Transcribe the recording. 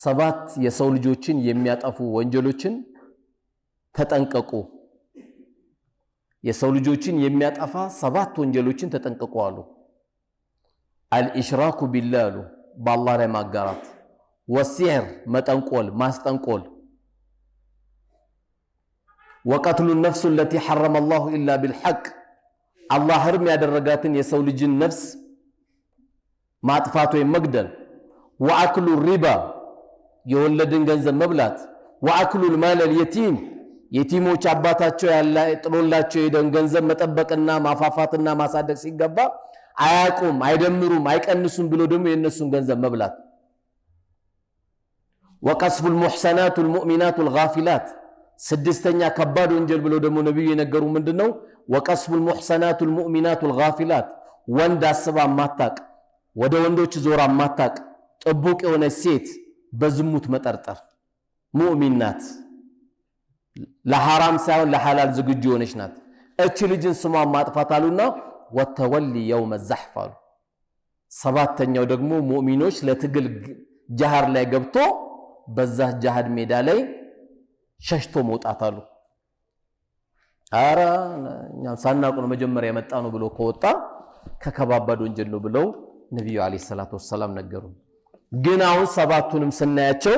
ሰባት የሰው ልጆችን የሚያጠፉ ወንጀሎችን ተጠንቀቁ። የሰው ልጆችን የሚያጠፋ ሰባት ወንጀሎችን ተጠንቀቁ አሉ። الإشراك بالله አሉ፣ በአላህ ላይ ማጋራት፣ والسحر መጠንቆል፣ ማስጠንቆል፣ وقتل النفس التي حرم الله إلا بالحق አላህ ሕርም ያደረጋትን የሰው ልጅን ነፍስ ማጥፋት ወይም መግደል፣ وأكل الربا የወለድን ገንዘብ መብላት፣ وأكل مال اليتيم የቲሞች አባታቸው ጥሎላቸው የሄደውን ገንዘብ መጠበቅና ማፋፋትና ማሳደግ ሲገባ አያቁም፣ አይደምሩም፣ አይቀንሱም ብሎ ደግሞ የእነሱን ገንዘብ መብላት፣ وقذف المحصنات المؤمنات الغافلات ስድስተኛ ከባድ ወንጀል ብሎ ደግሞ ነቢዩ የነገሩ ምንድን ነው? وقذف المحصنات المؤمنات الغافلات ወንድ አስባ ማታቅ፣ ወደ ወንዶች ዞራ ማታቅ ጥቡቅ የሆነ ሴት በዝሙት መጠርጠር። ሙእሚን ናት፣ ለሐራም ሳይሆን ለሐላል ዝግጁ የሆነች ናት። እች ልጅን ስሟን ማጥፋት አሉና وتولي يوم الزحف አሉ። ሰባተኛው ደግሞ ሙእሚኖች ለትግል ጃሃድ ላይ ገብቶ በዛ ጃሃድ ሜዳ ላይ ሸሽቶ መውጣት አሉ። አረ እኛም ሳናውቅ ነው መጀመሪያ የመጣ ነው ብሎ ከወጣ ከከባባድ ወንጀል ነው ብለው ነቢዩ عليه الصلاة والسلام ነገሩ። ግን አሁን ሰባቱንም ስናያቸው